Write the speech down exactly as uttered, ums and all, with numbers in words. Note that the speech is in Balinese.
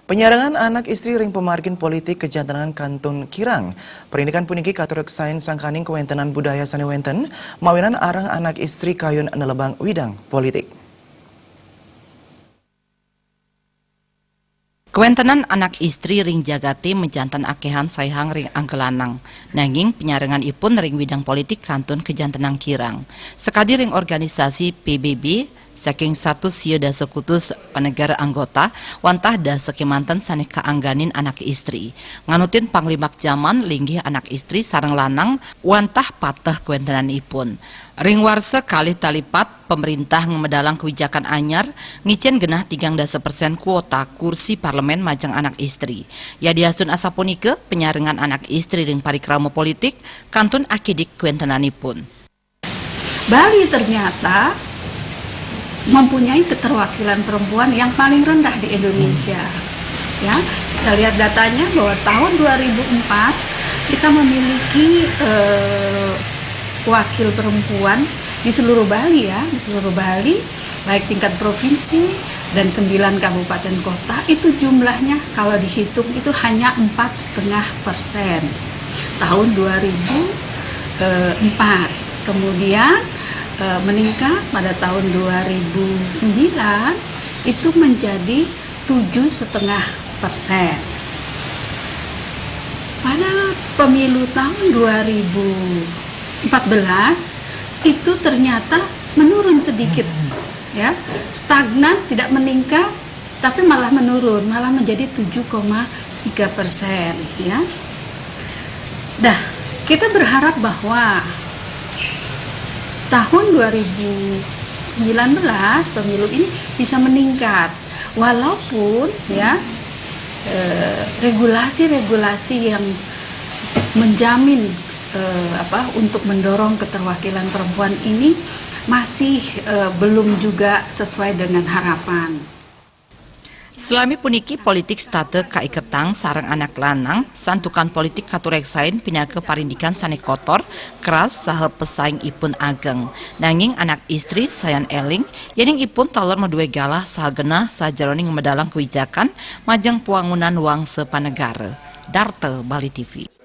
Penyarangan anak istri ring pamargin politik kajantenan kantun kirang. Parindikan puniki katureksain sangkaning kawéntenan budaya sané wénten, mawinan arang anak istri kayun nelebang widang politik. Kawéntenan anak istri ring jagaté majanten akéhan saihang ring angga lanang. Nanging panyarengan ipun ring widang politik kantun kajantenang kirang. Sakadi ring organisasi P B B, saking satus sia dasa kutus panegara anggota, wantah dasa kémanten sané kaangganin anak istri. Nganutin panglimbak jaman, linggih anak istri sareng lanang wantah pateh kawéntenanipun. Ring warsa kalih tali pat, pamréntah ngamedalang kawijakan anyar, ngicén genah tigang dasa persén kuota kursi parlemén majeng anak istri. Yadiastun asapunika, panyarengan anak istri ring parikrama politik kantun akidik kawéntenanipun. Bali ternyata mempunyai keterwakilan perempuan yang paling rendah di Indonesia. Ya, kita lihat datanya bahwa tahun dua ribu empat kita memiliki, eh, wakil perempuan di seluruh Bali, ya, di seluruh Bali, baik tingkat provinsi dan sembilan kabupaten kota, itu jumlahnya kalau dihitung itu hanya empat setengah persen tahun dua ribu empat. Kemudian, eh, meningkat pada tahun dua ribu sembilan, itu menjadi tujuh setengah persen. Pada pemilu tahun dua ribu empat belas, itu ternyata menurun sedikit, ya, stagnan, tidak meningkat, tapi malah menurun, malah menjadi tujuh koma tiga persen, ya. Nah, kita berharap bahwa tahun dua ribu sembilan belas pemilu ini bisa meningkat, walaupun, ya, eh, regulasi-regulasi yang menjamin, eh, apa, untuk mendorong keterwakilan perempuan ini masih, eh, belum juga sesuai dengan harapan. Salami puniki politik setata kaiketang sareng anak lanang, santukan politik katureksain pinaka parindikan sané kotor, keras, saha pesaingipun ageng. Nanging anak istri sayan éling, yéning ipun taler madué galah saha genah sajeroning ngamedalang kawijakan majeng pawangunan wangsa panegara. Darta Bali T V.